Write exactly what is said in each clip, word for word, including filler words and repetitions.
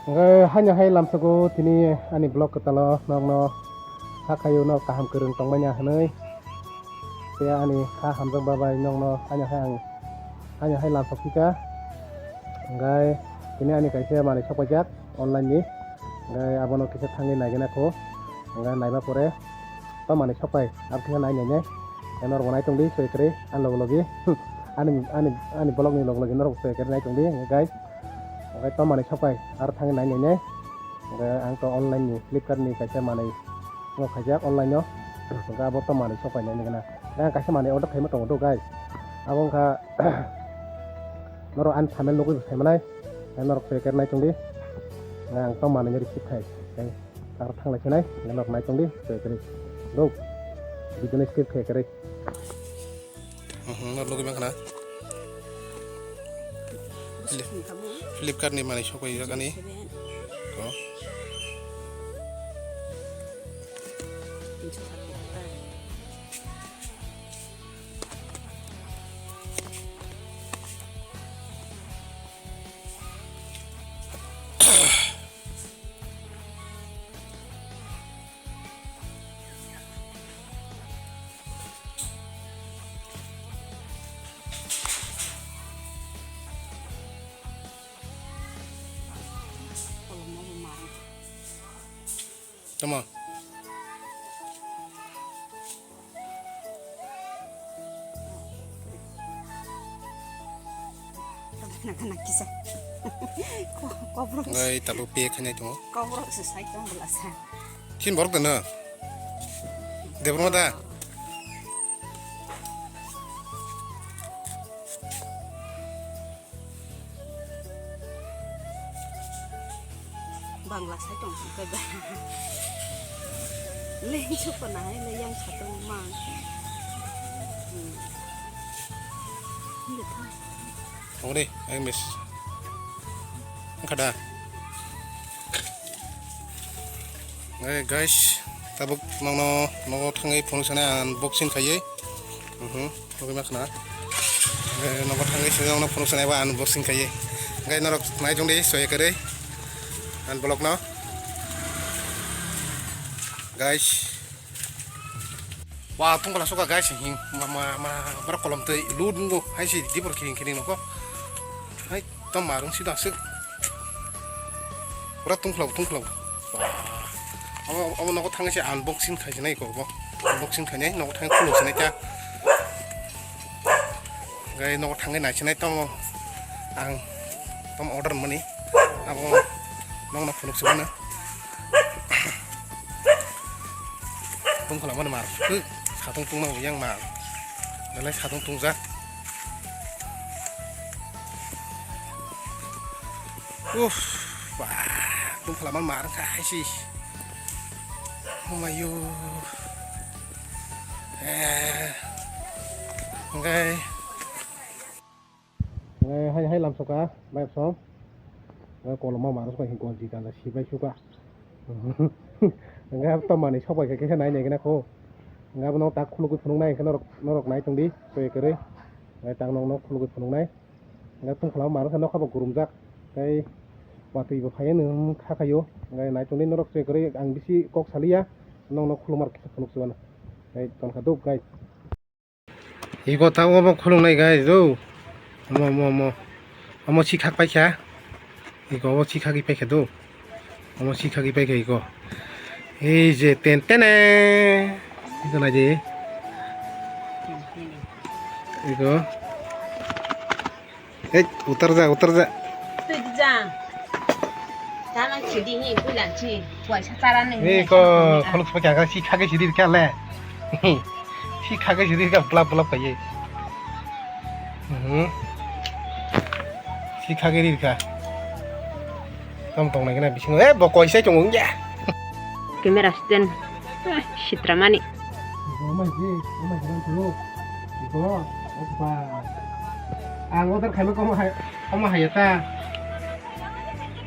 Hwnkhe haino hai lamsogo tini ani vlog kwtalo nokno hakhayo, nok kaham kwrwng tongmani hwnwi. Tei ani kha hamjakma bai nokno haino hai ang, haino hai lamsok phika. Hwnkhe tini ani kaisa manwi sokpaijak online ni. Hwnkhe abono kisa thangwi naigwna kho. Hwnkhe naiba pore tamo manwi sokpai, abo kisa nai nainai. Norok bo nai tongdi soi kwrwi ani logi logi. Ani, ani, ani vlog ni logi logi norok soi kwrwi nai tongdi, hwnkhe guys. Hwnkhe tamo manwi sokpai, aro thangwi nai nainai. Hwnkhe ang to online ni Flipkart ni kaisa manwi no khaijak online no. Hwnkhe abo tamo manwi sokpai nai nai gana. Ang kaisa manwi order khaima tongo do guys. Abo wngkha norok ani thumbnail nugwi bo sai manai. Norok soi kwrwi nai tongdi. Ang tamo manwi no receive khai. Tei aro thanglai sinai, norok nai tongdi, soi kwrwi. Do. Video no skip khai kwrwi. Mhm, no logi mankha na. Flipkart ni manwi sokpai jak ani. Ko. Tamo? Nang kisa. Ko-, kobrok. Ngai tabuk pe khainai tongo. Kobrok se sai tong bwla sa. Chin borok dana. Debro da. Bangla sai tong si kaiba. Leng chuko na hai le yang sa tong mang. Hmm. Iya, tong. Tong deh, ayo, Miss. Angkada. Hey, guys, tabuk nokno, nogo thangwi phone sanai unboxing khaiwi. Mhm, nugwi mankha na. Eh, nogo thangwi sini nokno phone sanai ba unboxing khaiwi. Guys, norok nai tongdi, soi kwrwi. Ang vlog no. Guys. Wa tongkla soka guys, hing ma, ma, ma, borok kolom twi lut nungo, hai si dibor kiring kiring noko. Hai, tamo marung si dasuk. Pura tongkla, tongkla. Wa. Amo, amo nogo thangwi se unboxing khaisinai ko bo. Unboxing khainai, nogo thangwi khuluk sinai ta. Gai nogo thangwi naisinai tamo. Ang tamo order mani. Abo nokno phunuk se mano. Tongkla mani mar. Satung tungma yang mar. Belai satung tungjak. Uff, ba, tongkla mani mar kha hai si. Omayo. Eh. Hwnkhe. Hwnkhe hai, hai lamsoka, bai som. Hwnkhe koloma marok bai hwnkhe gonji ganja sibai suka. Hwnkhe tamani sokbai khe kisa nai nai gana kho. Hwnkhe abono tak khulugwi phunuknai hwnkhe norok, norok nai tongdi, twi kwrwi. Hwnkhe tak nokno khulugwi phunuknai. Hwnkhe tongkholao marok khe nokha bo gurumjak. Tei watwi bo phaiya nwng kha khaio. Hwnkhe nai tongdi norok twi kwrwi ang bisi kok saliya. Nokno khulumar kisa phunuk sibano. Tei tongkha duk guys. Iko ta obo khulungnai guys do. Omo, omo, omo. Omo sikhak paikha. Iko obo sikhagwi paikha do. Omo sikhagwi paikha iko. Ei je ten tene. Iko naidi. Iko. Ei, utar ja, utar ja. Twi di ja. Tama khidi hi, bulan chi, puaisa chara nai. Ei, ko, khuluk spa kya, si khage si rir kya le. Si khage si rir kya, bulap, bulap kaya. Mhm. Si khage rir kya. Tam tong nai kena bising, eh, bo koi sai chong ya. Camera stand. Eh, sitramani. Igo mai je, o mai je, o ba. Ang order khaima komo hai, komo hai ta.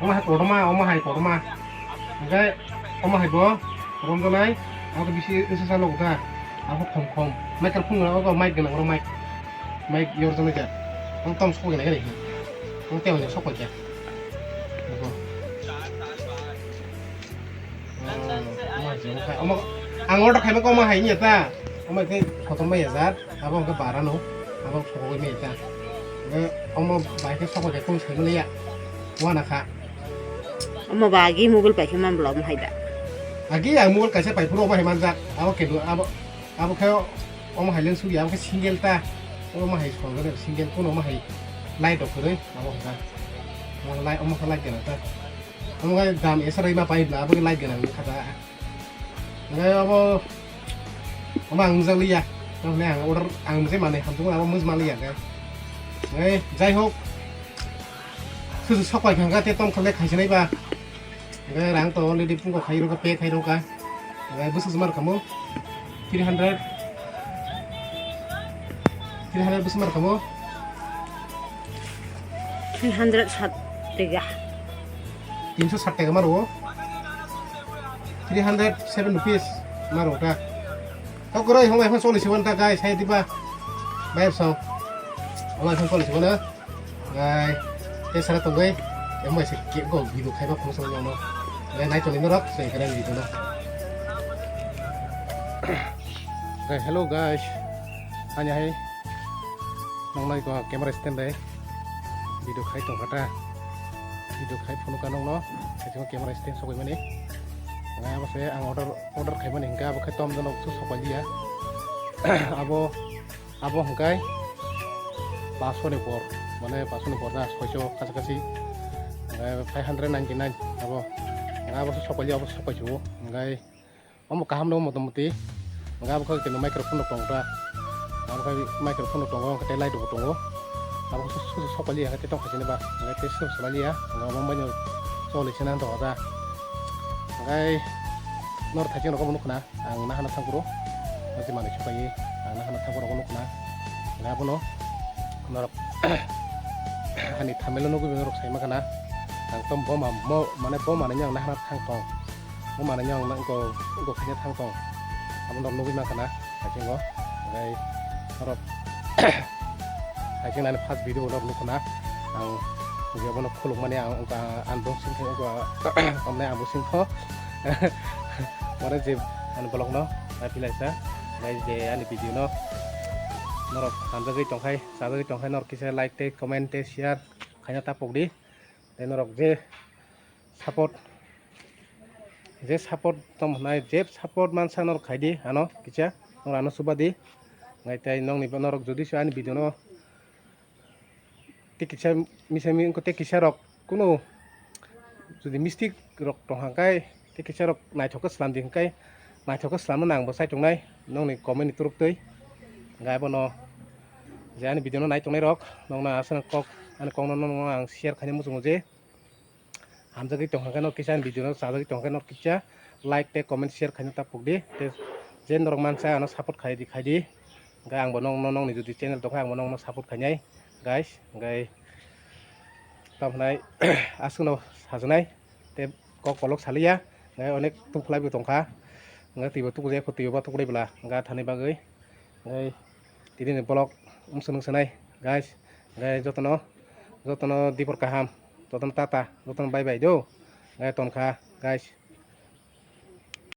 Omo hai kotorma, omo hai kotorma. Hingke omo hai bo romjaknai, ang khe bisi wngsa sa logo ta. Ang khe khom khom. Microphone gwnang, obo mic gwnang, oro mic. Mic yorjaknai ja. Ang tom sokoi nai gani. Ang tei hwnwi sokoi ja. Obo. Omo, ang order khaima kok omo hai wngya ta. Omo khe kotor maya jat, abo hwnkhe bara no, abo sokogwi maya ta. Hwnkhe omo bai khe sokol khe kung sai manliya. Wana kha. Omo ba agi mobile pai khe man bwla omo hai da. Agi ang mobile kaisa pai phuru omo hai manjak. Abo khe abo, abo khe omo hai leng sugya, abo khe single ta. Omo hai songre single, kuno omo hai light rok kwrwi, abo hwnkha. Omo light, omo khe light gana ta. Omo khe dam esa rwi ma pai bwla, abo khe light gana wngkha ta. Hwnkhe abo, omo ang nukjakliya. Tamoni ang order, ang je manwi hamjakmani abo mujmaliya hwnkhe. Hwnkhe, jai hok. Susu sok pai kha hwnkhe, te tong kha le khaisi nai ba. Hwnkhe, rang to already phungo khai rwkha, pay khai rwkha. Hwnkhe, bwswk se mar khamu. Three hundred. Three hundred bwswk mar khamu. Three hundred sat tega. Tinso sat tega maro. Three hundred seven rupees maro ta. Kok roi hong lai phone choli siwan ta guys, hai diba. Bayar song. Hong lai phone choli siwan na. Guys, te sara tong gai. Yang bai se ke go video khai ba phone choli no. Guys, nai choli norok se kare video no. Guys, hello guys. Ani hai. Nong nai ko camera stand dai. Video khai tong kha ta. Video khai phone ka nong no. Hai camera stand sokoi mani. Ngai abo se ang order, order khai mani hingka abo khai tom jono su sokoi liya. Abo, abo hingkai paso ni bor, mane paso ni bor na soiso kacha kachi. Ngai five hundred ninety nine abo. Ngai abo su sokoi liya, abo sokoi chuo. Ngai Omo kaham no motamuti. Hingke abo khe keno microphone rok tongo ta. Abo khe microphone rok tongo, hingke tei light rok tongo. Abo khe susu sokpali ya, hingke tei tongkha sini ba. Hingke tei susu sokpali ya. Hingke omo baino choli sina tongkha ta. Hingke nor thaising rok omo nukha na. Ang nahana thangphuru. Hingke manui sokpaiwi. Ang nahana thangphuru omo nukha na. Hingke abono norok ani thamelo nugui norok sai mankha na. Ang tong bo ma mo, mane bo manui ni ang nahana thang tong. Bo manwi ang nang ko, ko khaina thang tong. Abo norok nugui mankha na, haisingo. Hingke norok, haising nani first video norok nukha na. Ang je bono khuluk mani ang wngkha unboxing khe wngkha, tamni unboxing kho. Oro je ani vlog no naiphilai sa, nai je ani video no norok hamjagwi tongkhai, chajagwi tongkhai, norok kisa like tei comment tei share khaina ta pokdi. Tei norok je support, je support tong hwnai, je support mansa norok khaidi ano kisa, norok ano chubadi. Ngai tei nongni norok jodi se ani video no tei kisa misa mi wngkha tei kisa rok kuno jodi mistake rok tong hwnkhai tei kisa rok naithok khe slamdi hwnkhe naithok khe slamna nang bo chai tongnai nongni comment ni twrwk twi. Ngai bono je ani video no nai tongnai rok nongno aswk kok ani kok no nongno ang share khaina muchungo je. Hamjagwi tongkha khe no kisa ani video no chajagwi tongkha khe no kisa like tei comment share khaina ta pokdi. Tei je norok mansa ano support khaidi khaidi. Hingke ang bo nong, nong, nongni jodi channel tongkha ang bo nongno support khainai guys. Hingke tamhinai aswkno sajwnai tei kok kolok saliya. Hingke onek tungkhlai bo tongkha. Hingke twibo tukjak kho twibo ba tuklai bwla hingke thani bagwi. Hingke tini ni vlog wngsa nung sanai guys. Hingke jotono, jotono dipor kaham, jotono tata, jotono bye bye do. Hingke tongkha guys.